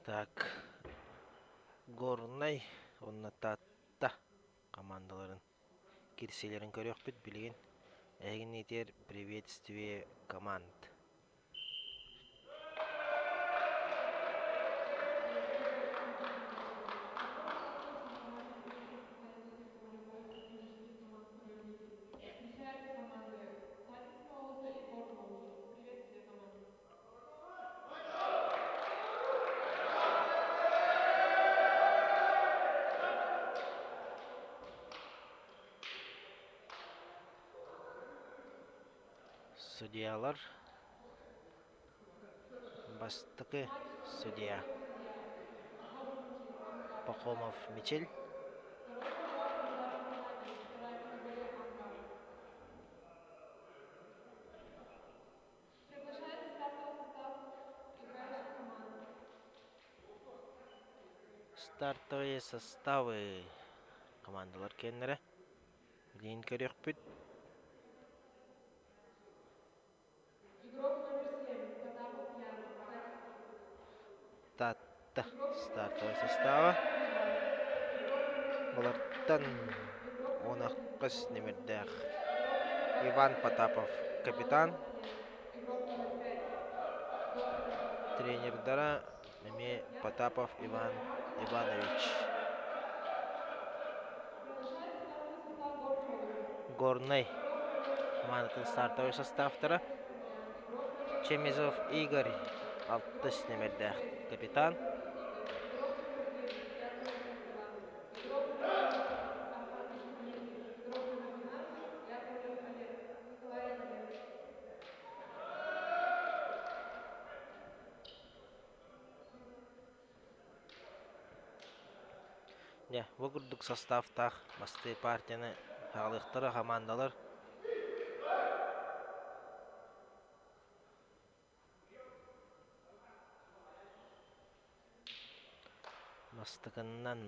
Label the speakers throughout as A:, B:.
A: Так, Горнай уонна Таатта командаларын кирсиилэрин көрүөхпүт билигин. Эһигини итиэр приветствие команд.
B: Встречаются команды Сатинского улуса и Горного улуса. Приветствие команды.
A: Судьялар Бастакы судья Пахомов Мичил
B: Приглашается стартовый состав играющих команд.
A: Стартовые составы командалар киэннэрэ билигин көрүөхпүт.
B: Игрок номер 7, Потапов Ян, Сатинский улус.
A: Таатта
B: Игрок номер
A: стартовай
B: 8,
A: состава.
B: Яковлев Иван. Игрок номер 17,
A: Балартан
B: Олег. Игрок
A: уон
B: номер 1,
A: аххыс
B: Голиков
A: нэмэрдээх
B: Сергей. Игрок номер
A: Иван
B: 25,
A: Потапов капитан.
B: Молодцов Олег. Игрок номер 5, Докторов Александр.
A: Тренердара
B: Колоков
A: эмиэ
B: Ян,
A: Потапов
B: лидер
A: Иван
B: команды Колоков
A: Иванович.
B: Олег. Приглашается стартовый состав Горного улуса.
A: Горнай
B: Игрок номер 6,
A: командатын
B: Потапов
A: стартовай
B: Ян,
A: составтара
B: Яковлев Ян. Игрок номер 7,
A: Чемизов
B: Голиков
A: Игорь
B: Сергей. Игрок
A: алтыс
B: номер
A: нэмэрдээх
B: 6,
A: капитан.
B: Докторов Игорь. Игрок номер 9, Яковлев Иван. Игрок номер 11, Архангельский Дмитрий. Игрок номер 12, Яковлев Олег. Николаев Олег.
A: Дьэ, бу курдук составтаах бастыы партияны аҕалыахтара хамаандалар Бастакыннан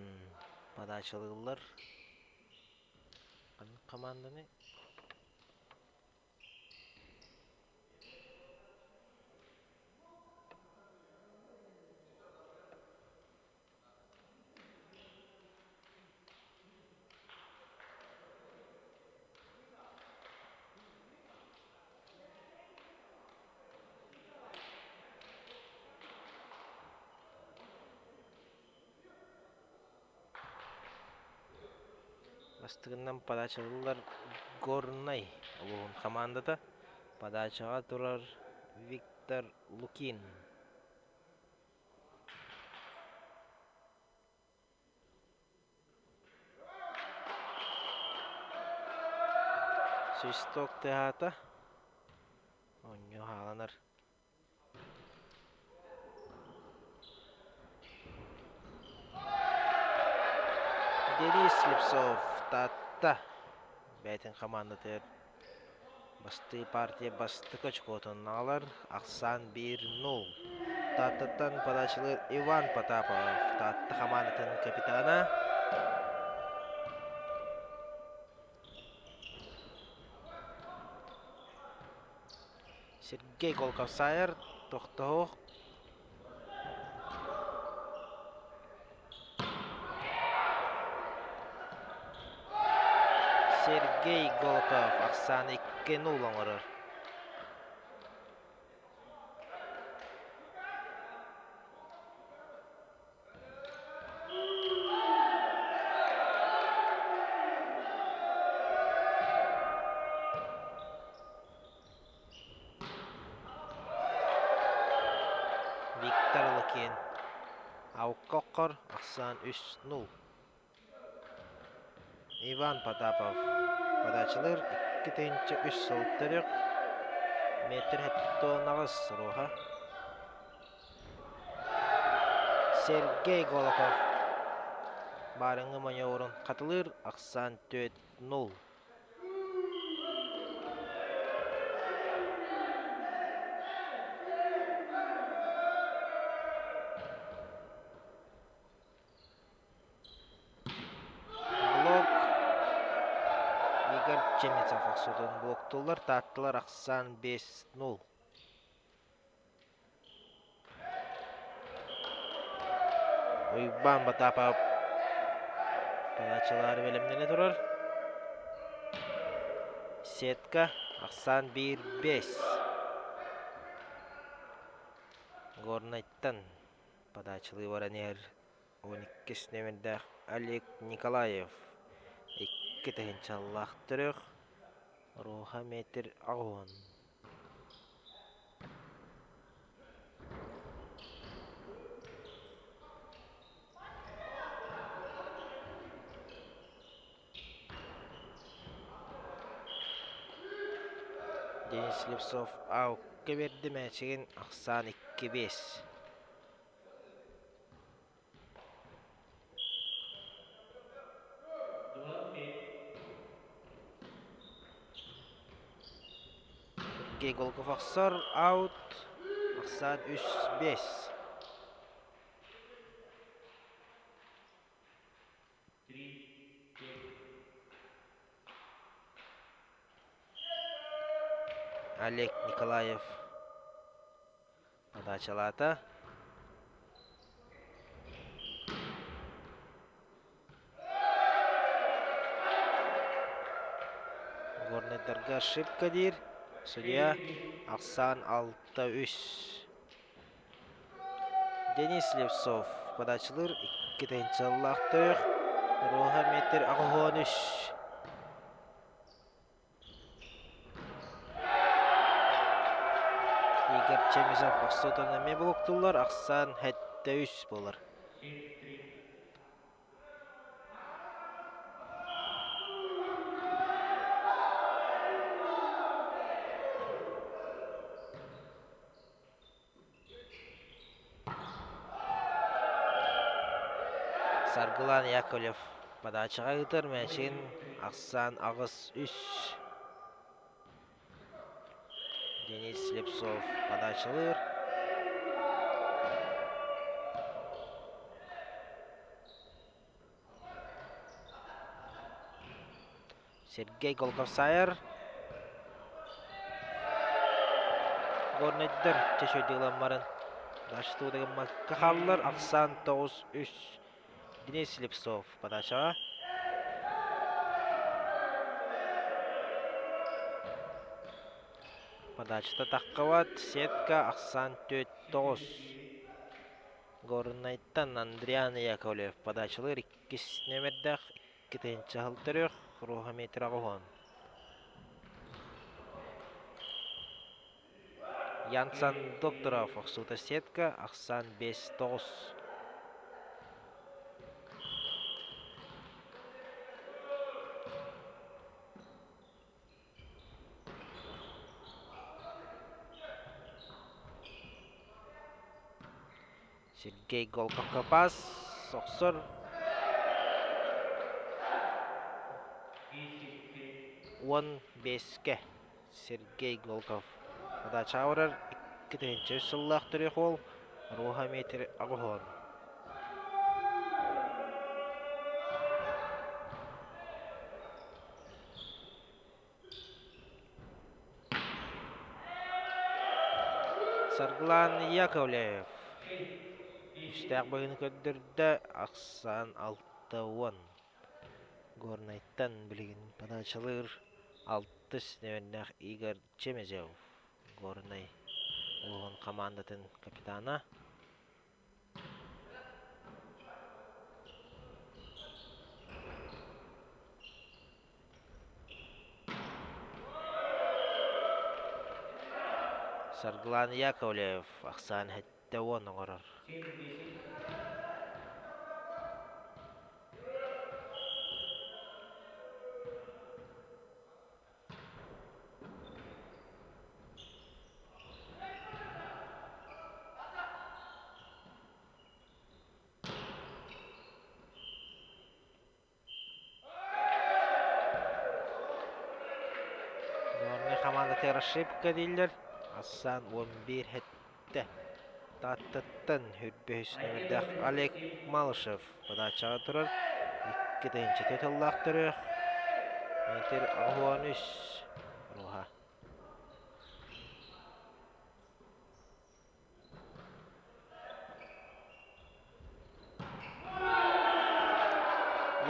A: подачалыыллар ханнык хамаанданы Бастыгынан подачалыыллар Горнай улууһун хамаандата. Подачаҕа турар Виктор Лукин. Свисток тыаһаата, оонньуу хааланар. Денис Слепцов Таатта бэйэтин хамаандатыгар бастыы партия бастакы очкотун аҕалар. Ахсаан 1-0. Тааттаттан подачалыыр Иван Потапов, Таатта хамаандатын капитана. Сергей Колков-Сайер тохтоһуох Сергей Голков ахсаан 2-0 оҥорор. Виктор Лукин Ауккоккор ахсаан 3-0. Иван Потапов подачалыыр 2 3 сыл төрүк метр 78 руха. Сергей Голоков баарыҥҥы моньоҕурун хатылыыр ахсаан 4-0. Блок Игорь Чемецов охсуутун блоктууллар, таатталар ахсаан 5-0. Уйбаан Батаапап подачалаары бэлэмнэнэ турар. Сетка ахсаан 1-5. Горнайтан подачалыы баран иһэр 12 нүөмэрдээх Олег Николаев. Икки тыһыынчалаах төрөх. Руха метр 80. Денис Слепцов аукка биэрдэ мээчигин ахсаан 2-5. Сергей Голков охсор аут ахсаан 3-5. Олег Николаев Подачалаата. Горнайдарга ошибка диир. Судья ахсаан 6-3. Денис Слепцов подачалыыр икки тыһыынчалаах төрүөх. Руоха метр 83. Игорь Чемизов охсуутун эмиэ булуктууллар, ахсаан 7-3 буолар. Саргылан Яковлев подачаҕа ыытар мээчигин ахсаан 8-3. Денис Слепцов подачалыыр. Сергей Голговсайер Горнайдар чөчөйдүгүлан баран Дашытуудагыммакка хааллар ахсаан 9-3 Денис Слепцов подачаҕа Подачата таххыбат сетка ахсаан 4-9 Горнайтан Андриан Яковлев подачалыыр иккис нүөмэрдээх 2 сыл төрүөх, руоха метр 80. Янсан Докторов охсуута сетка, ахсаан 5-9. Сергей Голковка пас охсор. 15-кэ Сергей Голков подача барар 2 сыллаах төрүөх уол Руха метр 80. Саргылан Яковлев үстээх быһыыны көрдөрдө, ахсаан 60. Горнайтан билигин подачалыыр алтыс нөмердээх Игорь Чемезев, Горнай улууһун хамаандатын капитана. Саргылан Яковлев ахсаан 70 оҥорор. Горнай хамаандатыгар ошибка дииллэр. Ассан 11 сэттэ. Тааттаттан үрбөһүс нөмердээх Олег Малышев подачаҕа турар. 2 тыллаах төрүөх. Метр 83 руха.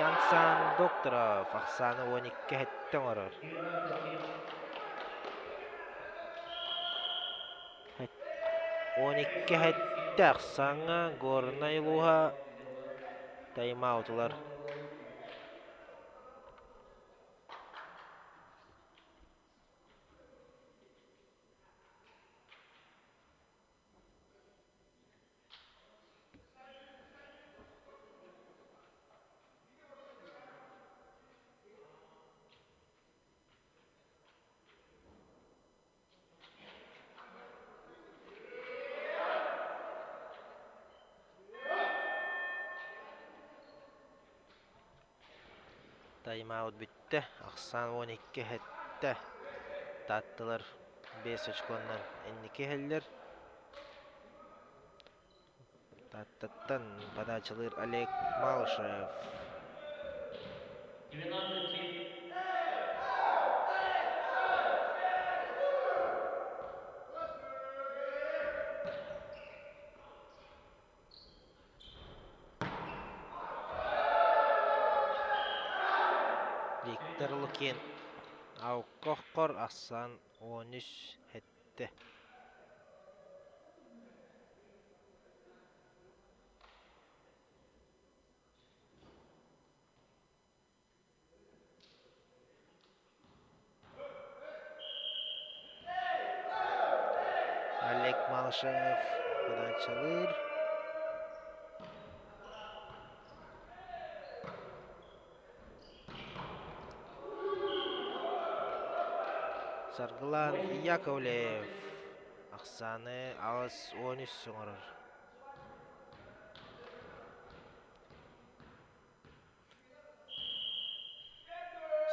A: Янсан Докторов ахсаана 12 сэттэ оҥорор. 12 сэттэ ахсааҥҥа Горнай улууһа тайм-аутулар. Тайм-аут бүттэ, ахсаан 12 сэттэ. Таатталар 5 очконнан инники иһэллэр. Тааттаттан подачалыыр Олег Малышев. Виктор Лукин Ауккоххор ахсаан 13 сэттэ. Олег Малышев подачалыыр. Саргылан Яковлев ахсааны 8-13 оҥорор.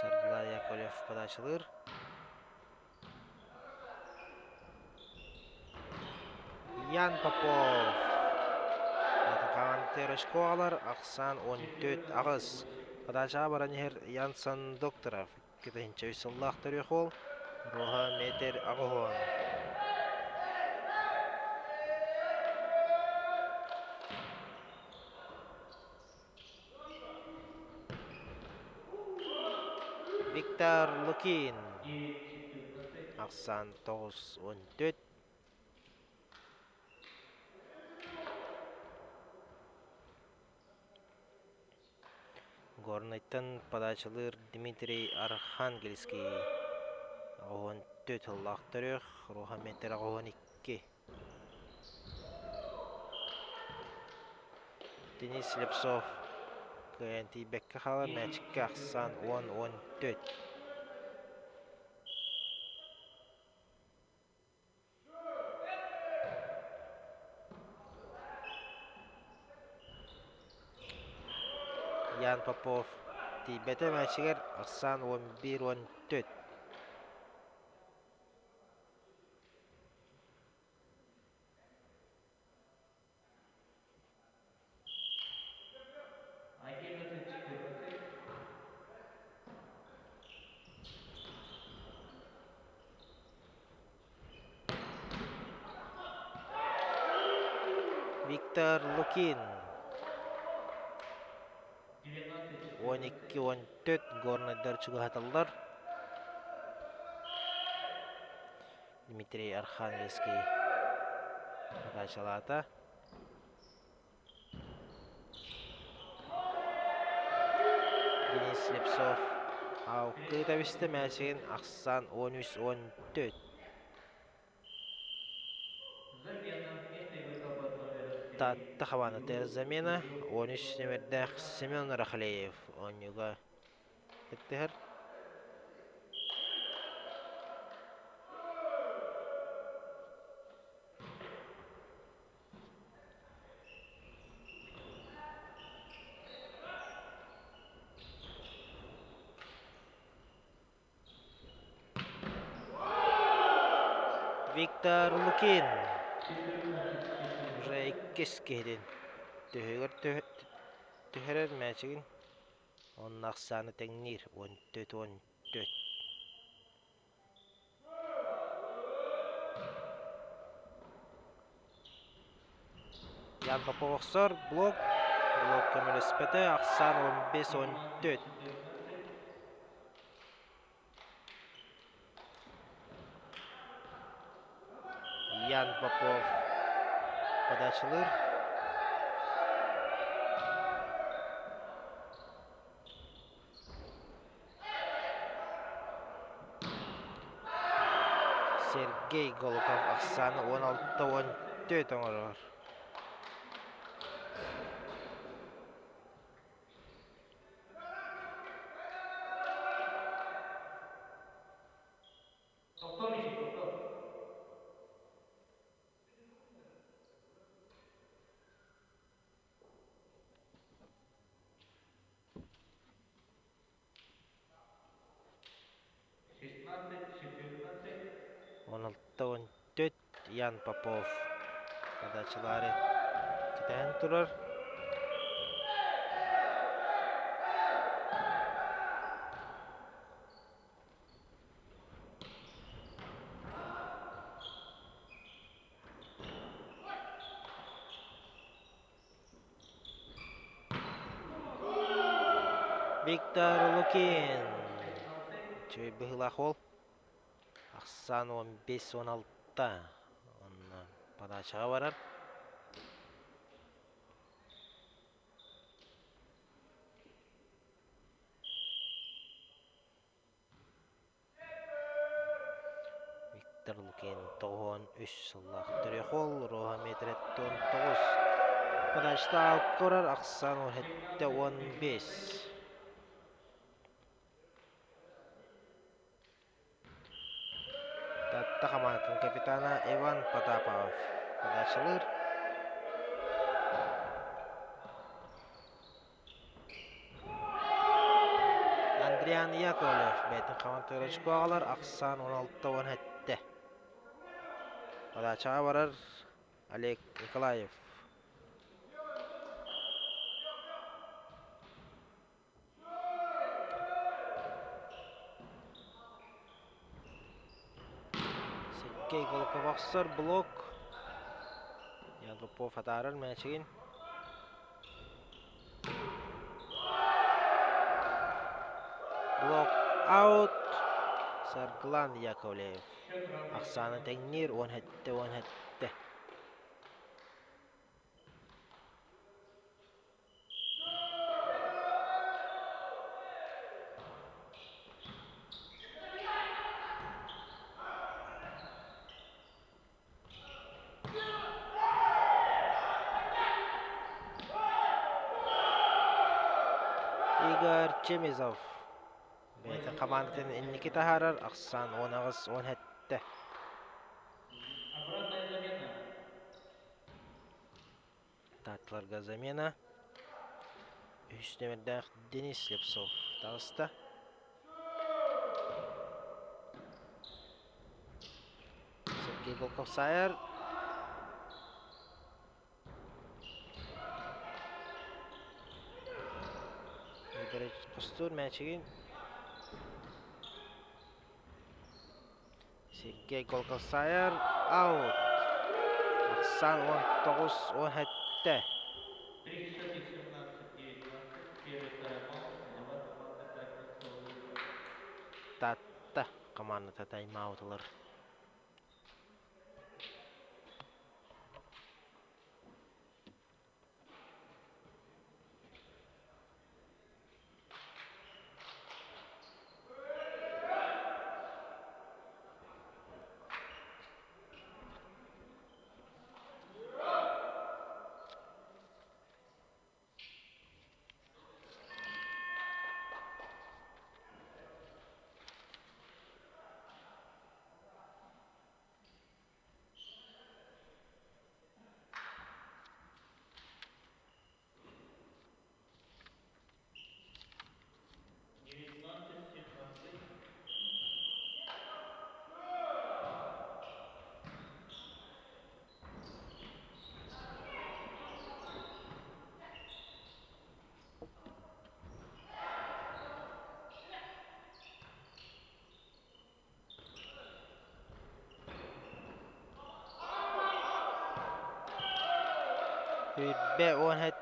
A: Саргылан Яковлев подачалыыр. Ян Попов Рожковалар ахсаан 14-8. Подачаҕа баран иһэр Янсон Докторов 2 сыллаах төрүөх уол Роһа метр аҕыһуон. Виктор Лукин ахсаан 9-14. Горнайтан подачалыыр Дмитрий Архангельский 14 сыллаах төрүөх, Руха метр 82. Денис Слепцов кыайан тиийбэккэ хаалар, мээчиккэ ахсаан 10-14. Ян Попов тиийбэтэ мээчигэр ахсаан 11-14. Виктор Лукин 12-14 горнайдар чугаһаталлар. Дмитрий Архангельский подачалаата. Денис Слепцов аукка табиста мээчигин ахсаан 13-14. Таатта хабаанатыгар замена 13 нүмердээх Семен Рахлеев оонньууга кыттыһар. Виктор Лукин уже иккис киһитин түһүгэр түһэрэр мээчигин уонна ахсааны тэҥниир 14-14. Ян Попов охсор, блок. Блок көмөлөспөтө, ахсаан 15-14. Ян Попов подачалыыр. Сергей Голоков ахсааны 16-14 оҥорор. 16-14 Ян Попов подачалаары кэтэһэн турар. Виктор Лукин үчүгэй быһыылаах уол. Ахсаан 15-16 онно подачаҕа барар. Виктор Лукин 93 сыллаах төрүөх уол, Роһа метреттон 9. Подачта алкорар ахсаан 17-15. Татта хамаандатын капитана Иван Потапов подачалыыр. Андриан Яковлев бэйэтин хамаандатыгар очко аҕалар, ахсаан 16-17. Подачаҕа барар Олег Николаев. Сергей Голков охсор блок. Ян Попов атаарар мээчигин. Блок аут. Саргылан Яковлев. Ахсааны тэҥниир 17-17. Игорь Чемизов бэйэтин хамаандатын инники таһаарар ахсаан 18-17. Таатталарга замена. Үһүс нүөмэрдээх Денис Слепцов таҕыста. Сергей Волков саайар. Хостуур мээчигин. Сергей Голгосайар аут. Ахсаан 19-17. Татта командата тайм-аут ылар. 117.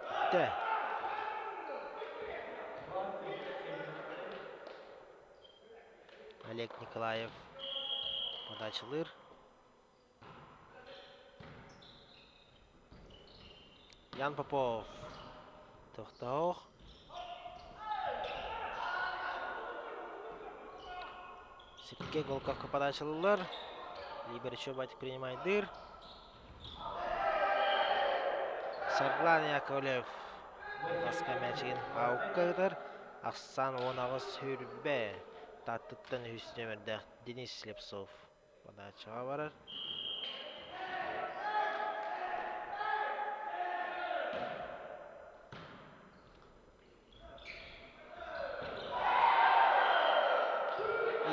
A: Олег Николаев подачалыыр. Ян Попов тохтоох. Сергей Голковка подачалыылар. Либеричев батик принимайдыр. Сарглан Яковлев баска мячигин аукка ытар. Ахсан 18 хүрбэ Тааттыттан үһүс нүөмэрдээх Денис Слепцов подачаҕа барар.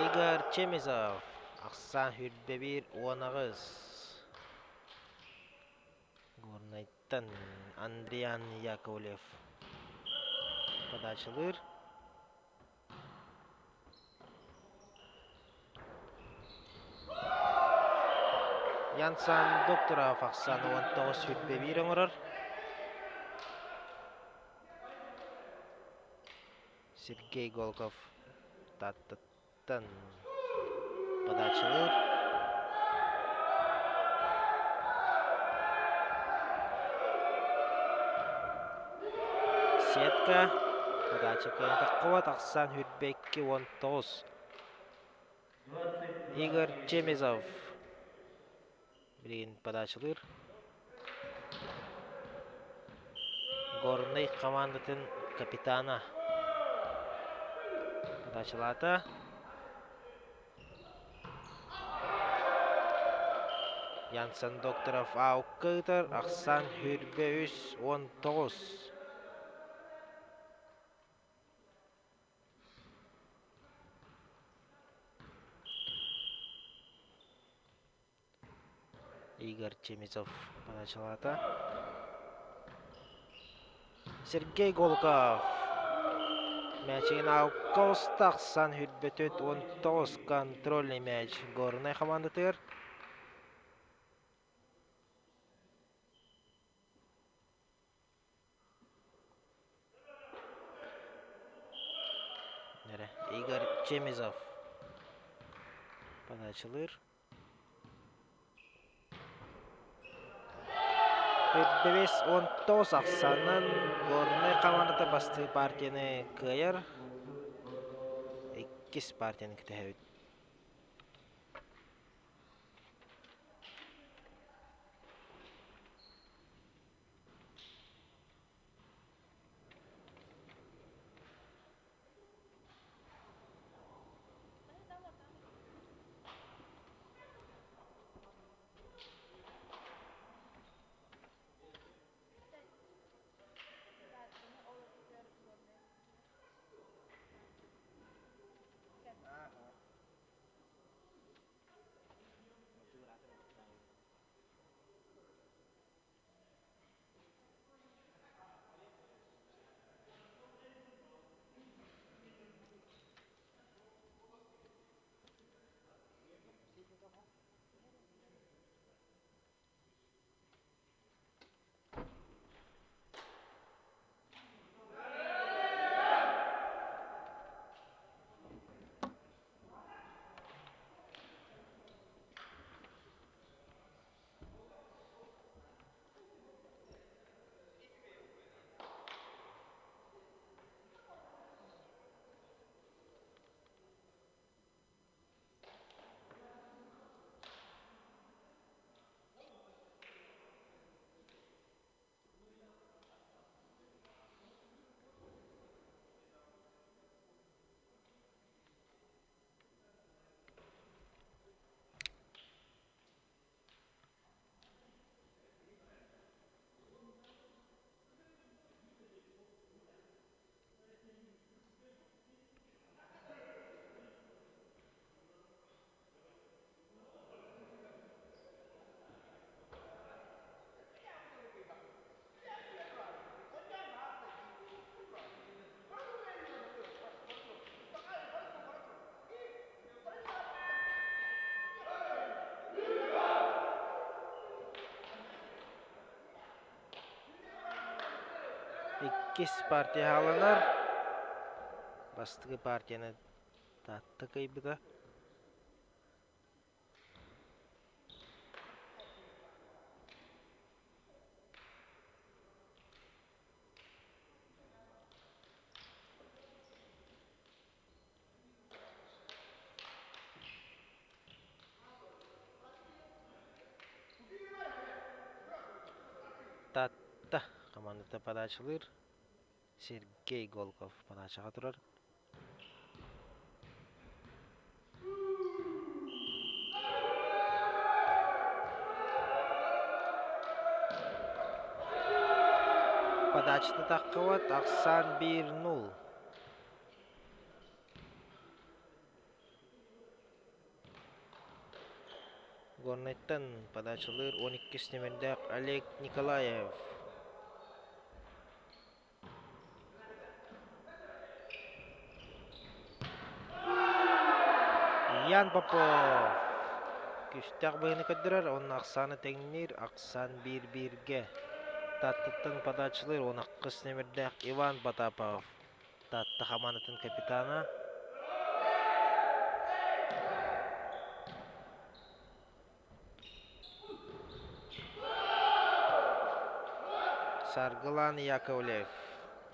A: Игорь Чемезов ахсаан 21 18 Горнайтан Андриан Яковлев подачалыыр. Янсан Докторов ахсаан 19 21 оҥорор. Сергей Голков Тааттаттан подачалыыр. Сетка подача кыайан тахсан хүрбэкки 19. Игорь Чемезов билигин подачалыыр. Горнай хамаандатын капитана подачалаата. Янсен Докторов аукка ыытар, ахсаан хүрбэ үс 19. Игорь Чемизов подачалаата. Сергей Голков мячигин аукка тахсан хүрбөтүт 19 контрольный мяч Горнай хамаандатыгар. Игорь Чемизов подачалыыр. Бэс 19 ахсаанынан Горнай хамаандата бастыы партияны кыайар. Иккис партияны кэтэһэбит. Иккис партия хааланар. Бастакы партияны Таатта кыайбыта. Таатта хамаандата подачалыыр. Сергей Голков подачаҕа турар. Подачата таххыбат, ахсаан 1-0. Горнайтан подачалыыр 12 нүмердээх Олег Николаев. Ян Попов күстээх быһыыны көрдөрөр уонна ахсааны тэҥниир, ахсаан биир-бииргэ. Тааттаттан подачалыыр уон ахсыс нүмердээх Иван Потапов. Таатта хамаандатын капитана. Саргылан Яковлев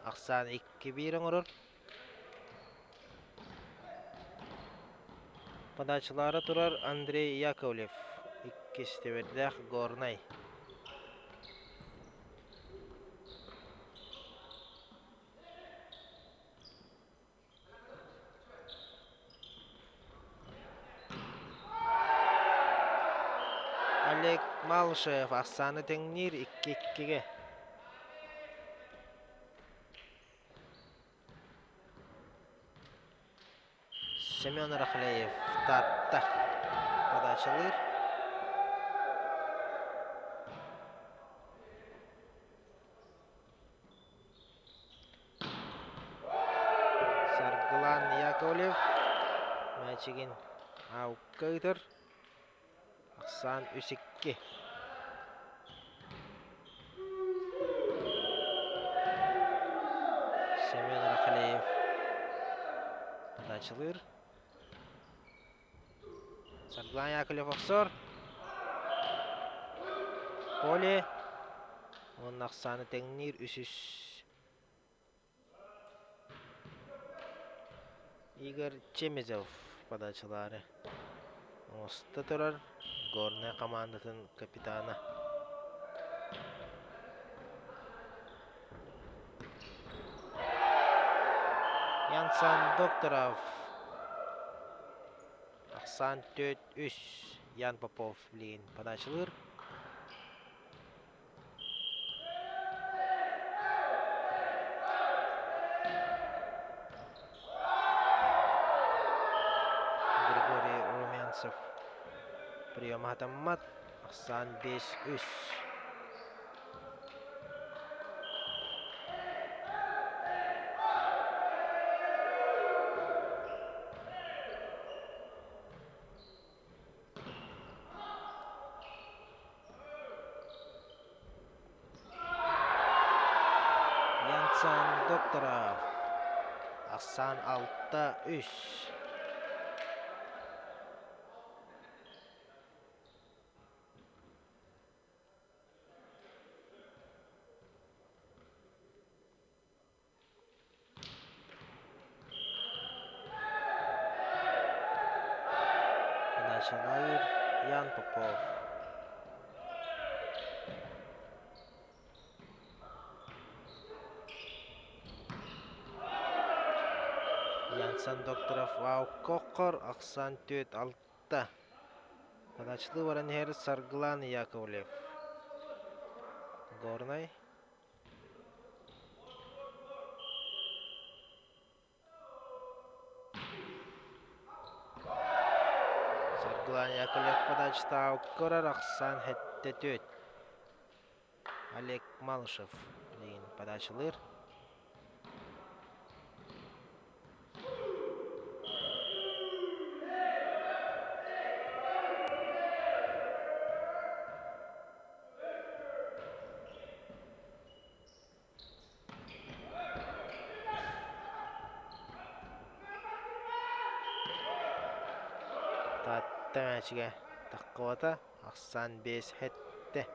A: ахсаан 2-1 оҥорор. Подачалаары турар Андрей Яковлев, иккис түбэрдээх Горнай. Олег Малышев ахсааны тэҥниир 2-2-гэ. Семен Рахлеев Таатта подачалыыр. Саргылан Яковлев мээчигин аукка ыытар. Ахсаан 3-2. Семен Рахлеев подачалыыр. Саргылан Яковлев охсор. Поле уонна ахсааны тэҥниир үсүс Игорь Чемезов подачалаары оҥосто турар Горнай хамаандатын капитана. Янсан Докторов ахсаан 4-3 Ян Попов билигин подачалыыр. Григорий Румянцев приема хатаммат. Ахсаан 5-3. Янсан Докторов ахсаан 6-3. Начинает Ян Попов. Янсан Докторов Вауккоккор ахсан түөт алта. Подачылыы баран иһэр Саргылан Яковлев. Горнай. Саргылан Яковлев подачата көрөр ахсаан сэттэ түөрт. Олег Малышев билигин подачалыыр. Таатта мээчигэ таххыбата, ахсаан 5 сэттэ.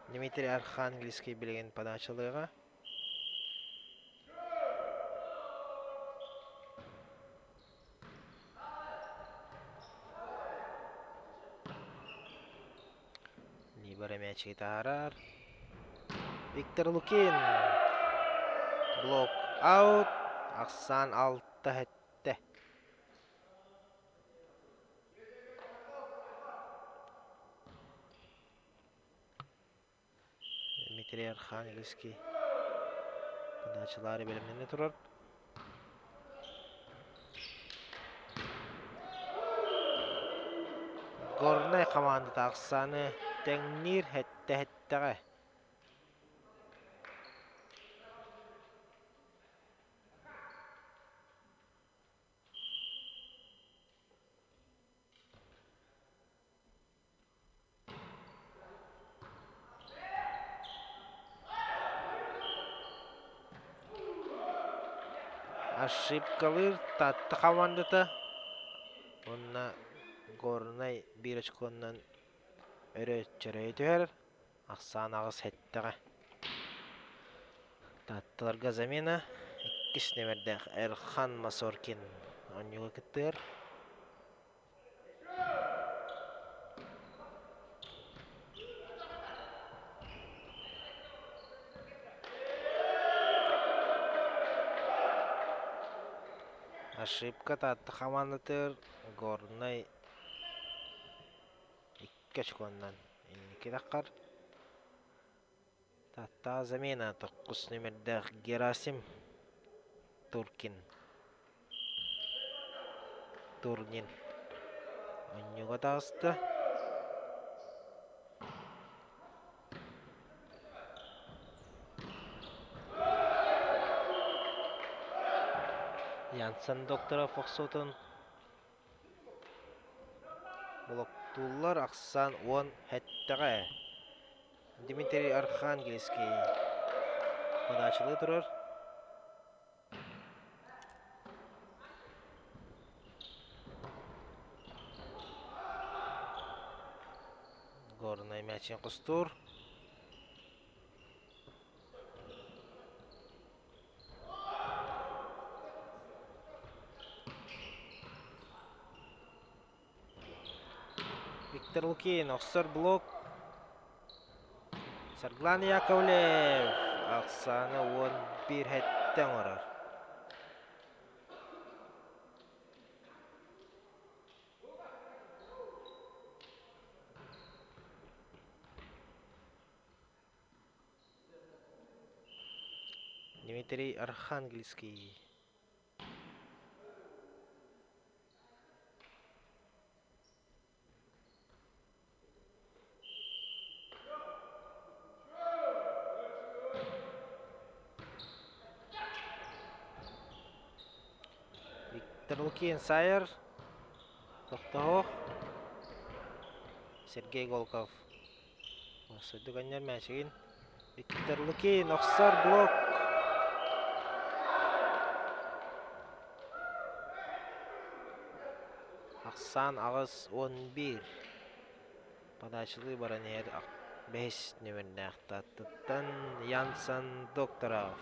A: Дмитрий Архангельский билигин подачалыаҕа. Либо мээчиги таһаарар. Виктор Лукин блок аут, ахсаан 6-7. Дмитрий Архангельский подачалаары бэлэмнэнэ турар. Горнай хамаандата ахсааны тэҥниир һэттэ-һэттэҕэ. Ошибкалыыр Таатта хамаандата уонна Горнай биир очконнан өрө чөрөйө түһэр. Ахсаан аҕыс сэттэҕэ. Таатталарга замена иккис нүөмэрдээх Эрхан Масоркин оонньууга кыттыар. Ошибка Таатта хамаандатыгар Горнай икки очконнан инники таххар. Тааттаҕа замена тоххус нүөмэрдээх Герасим Туркин Турнин Онньуга таҕыста. Янсан Докторов охсуутун Блоктууллар ахсаан 17-ҕэ. Дмитрий Архангельский подачалыы турар. Горнай мячин кустуур. Виктор Лукин охсор блок. Сарглан Яковлев ахсаана 11 хэттэ оҥорор. Дмитрий Архангельский. Виктор Лукин Сайер. Тохтоох. Сергей Голков. Сырдык анньар мээчигин Виктор Лукин охсор блок. Ахсаан 8-11. Подачалыы баран иһэр бэһис нүөмэрдээх Тааттаттан Янсан Докторов.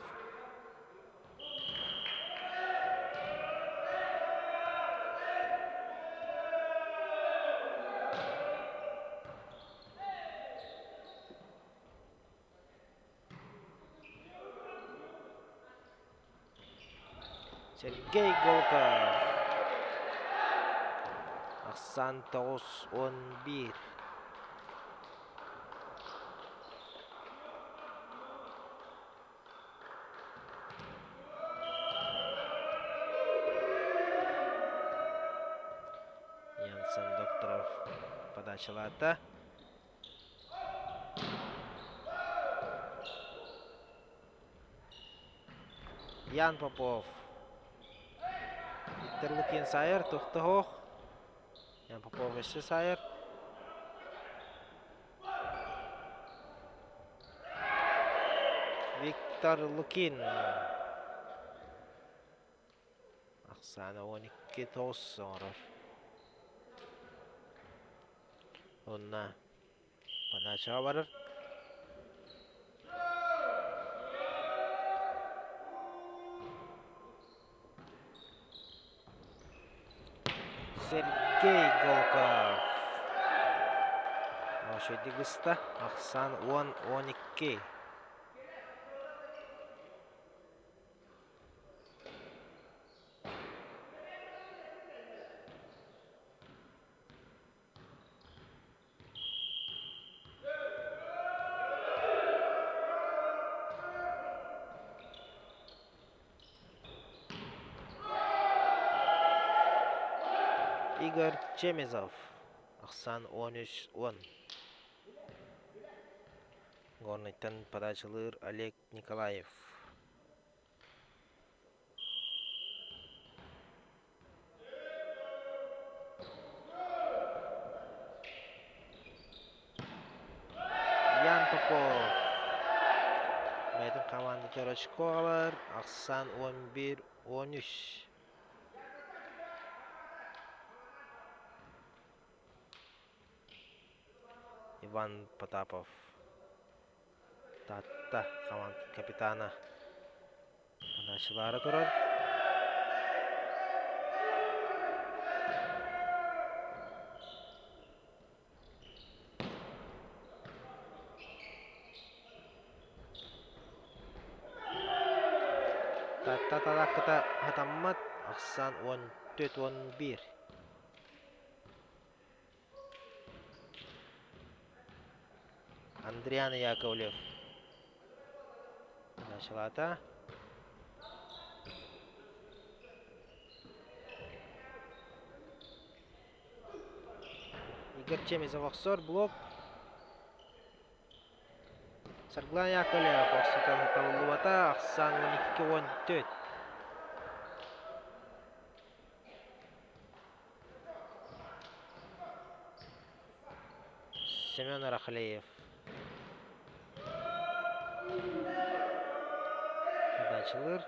A: Сергей Голков. Ахсаан 9-11. Янсан Докторов подачалаата. Ян Попов. Виктор Лукин сайар, тохтоһуох. Ян Попов өссө сайар. Виктор Лукин. Ахсаана 12-9 оҥорор. Онно подачаҕа барар. Сергей Голков. Үчүгэйдик ыста. Ахсаан 10-12. Игорь Чемезов. Ахсаан 13-10. Горнайтан подачалыыр Олег Николаев. Ян Попов бэйэтин командатыгар очко аҕалар, ахсаан 11-13. Иван Потапов Таатта командатын капитана Подачалаары турар. Таатта талааккыта хатаммат, ахсаан 14-11. Андриан Яковлев Началата. Игорь Чемезов охсор блок. Саргылан Яковлев охсутан табыллыбата. Ахсан 12-14. Семен Рахлеев. Подачалыыр.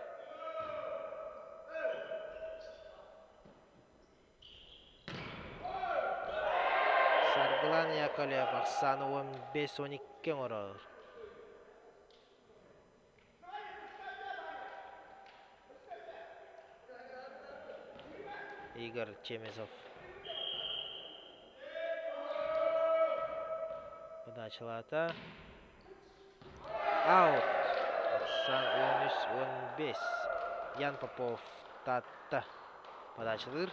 A: Саргылан Яковлев ахсааны 15-12 оҥорор. Игорь Чемезов подачалаата. Аут. Ахсаан 13-15. Ян Попов Таатта подачалыыр.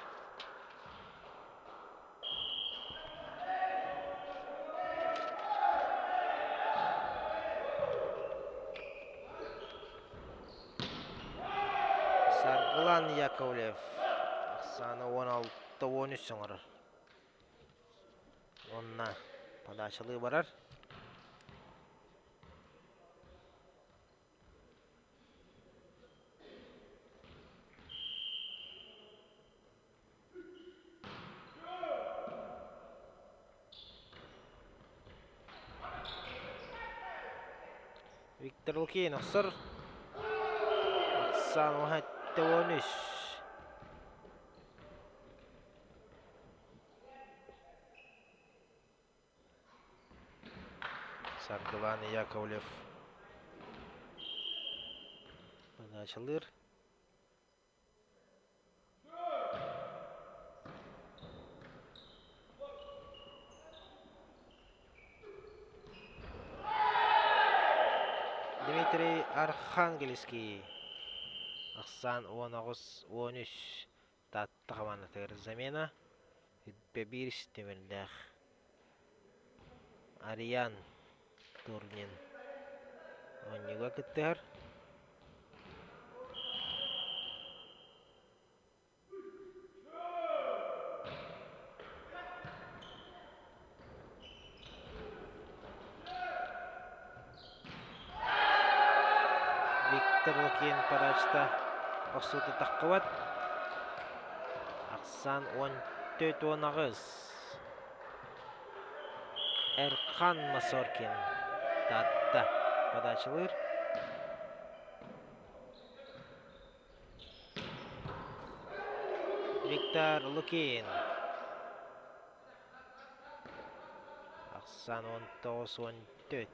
A: Саргылан Яковлев ахсаана 16-13 оҥорор. Уонна подачалыы барар. Виктор Лукин охсор. Ахсаан 13. Саргылан Яковлев подачалыыр. Дмитрий Архангельский ахсаан 19-13 Таатта хамаандатыгар замена биир тимирдээх Ариан Турнин оонньууга кыттыһар. Виктор Лукин подачта охсуута таххыбат. Ахсаан 14-18. Эрхан Масоркин Таатта подачалыыр. Виктор Лукин Ахсаан 19-14.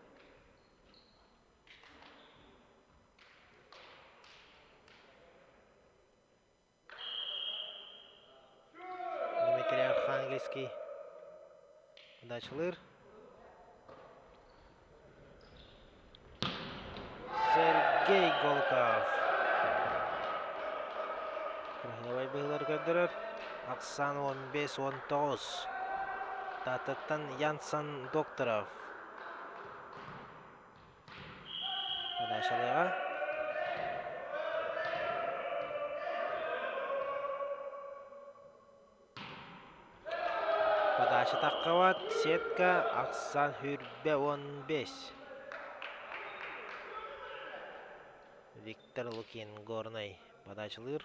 A: Дмитрий Архангельский удачалыыр. Сергей Голков Кыраһыабай быһыылары көрдөрөр. Ахсаан 15-19. Тааттаттан Янсан Докторов. Подачалыаҕа. Подача таххабат, сетка, ахсан хүрбэ 15. Виктор Лукин, Горнай, подачалыыр.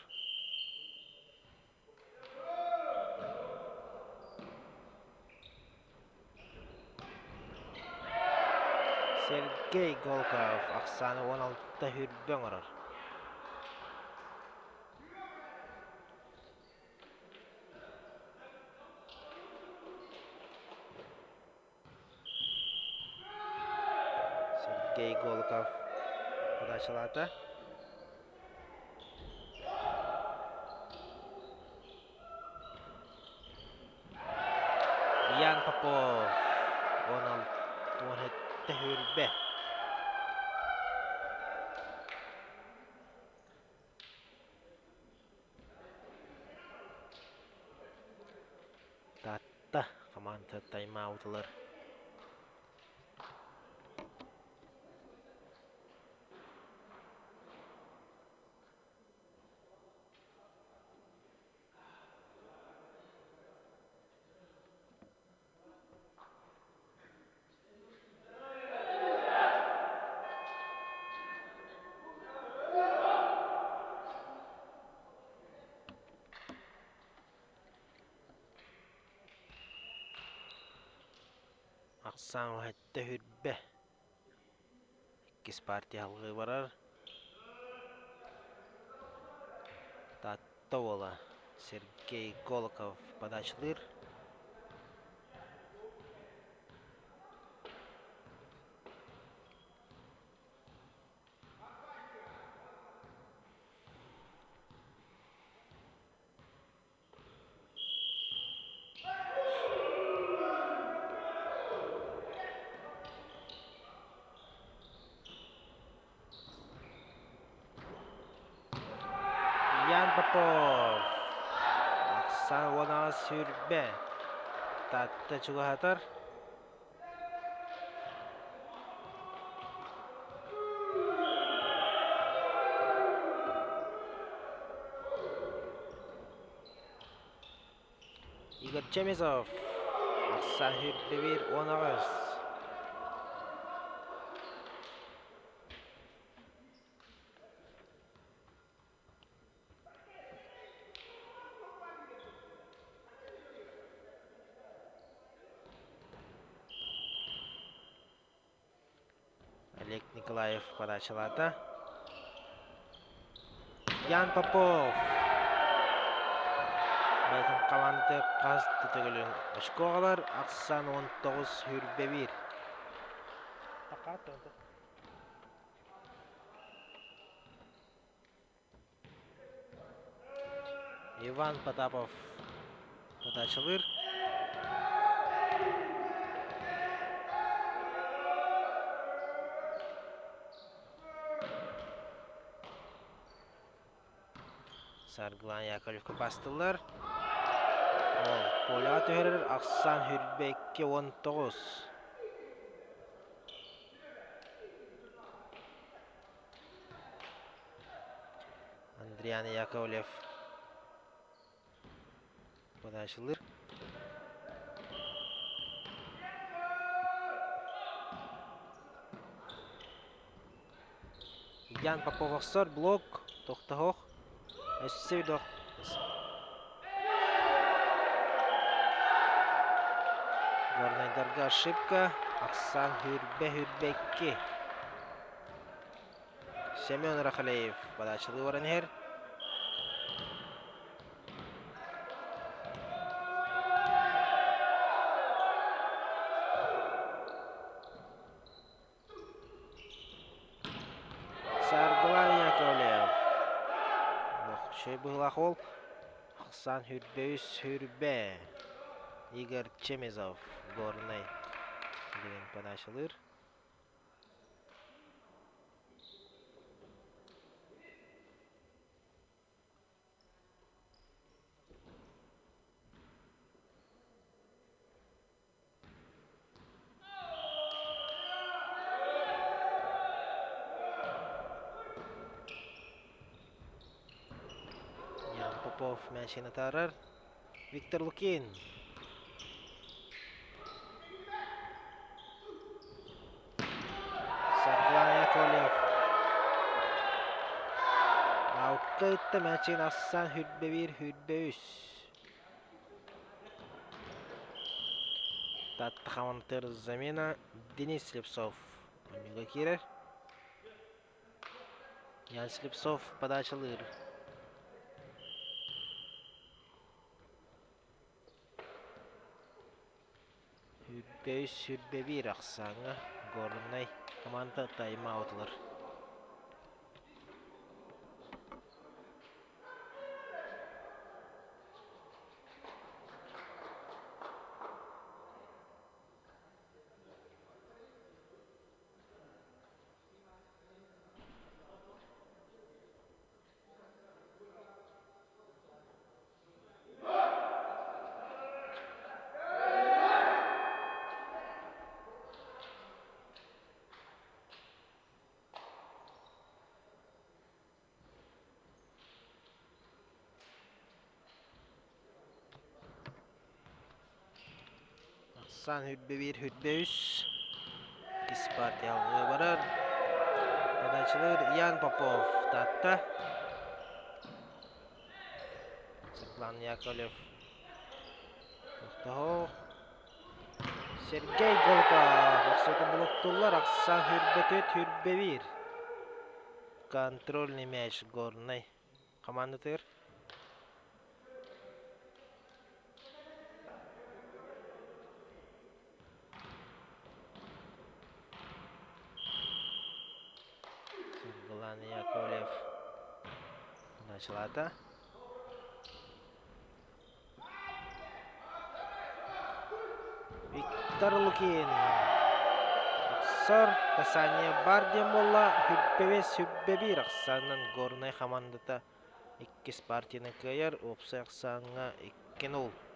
A: Сергей Голков ахсааны 16 хүрбэ оҥорор. Сергей Голков подачалаата. Ян Попов 16 хүрбэ. Таатта хамаанда тайм-аутылар. Ахсаан уһэттэ хүрбэ. Иккис партия алгыы барар. Таатта уола Сергей Голоков подачалыыр. Ян Попов Оксана уонаҕа сүүрбэ Таатта чугаһатар. Игорь Чемезов Оксана сүүрбэ биир 18. Олег Николаев подачалаата. Ян Попов бэйэтин хамаандата хас да төгүлүн очко аҕалар ахсаан 19 сүүрбэ биир. Иван Потапов подачалыыр. Саргылан Яковлевка бастылар. Ол поляҕа түһэрэр ахсаан хүрбэ 2-19. Андриан Яковлев подачалыыр. Ян Попов охсор блок тохтоһох өссө дох Горнайдарга ошибка ахсаан хүрбэ хүрбэ икки Семен Рахалеев подачалыы баран иһэр. Саргылан Яковлев. Үчүгэй быһыылаах уол. Ахсаан хүрбэ үс хүрбэ. Игорь Чемезов, Горнай диэн подачалыыр. Ян Попов мээчигин атаарар. Виктор Лукин. Аукка ытта мээчигин ахсаан хүрбэ биир хүрбэ үс. Татта хамантыр замена Денис Слепцов оонньууга киирэр. Ян Слепцов подачалыыр. Сүүрбэ үс, 21 ахсааҥҥа Горнай команда тайм-аут ылар. Ахсаан хүрбэ биир хүрбэ үс иккис партия алгыы барар. Подачалыыр Ян Попов Таатта. Светлана Яковлев тохтоһо. Сергей Голков охсуутун блоктууллар. Ахсаан хүрбэ төрт хүрбэ биир. Контрольный мяч Горнай командатыгар. Саргылана Яковлев началата. Виктор Лукин охсор касание бар диэн буолла сүрбэбиэс сүрбэ биир ахсаанынан Горнай хамаандата иккис партияны кыайар уопсай ахсааҥҥа 2-0.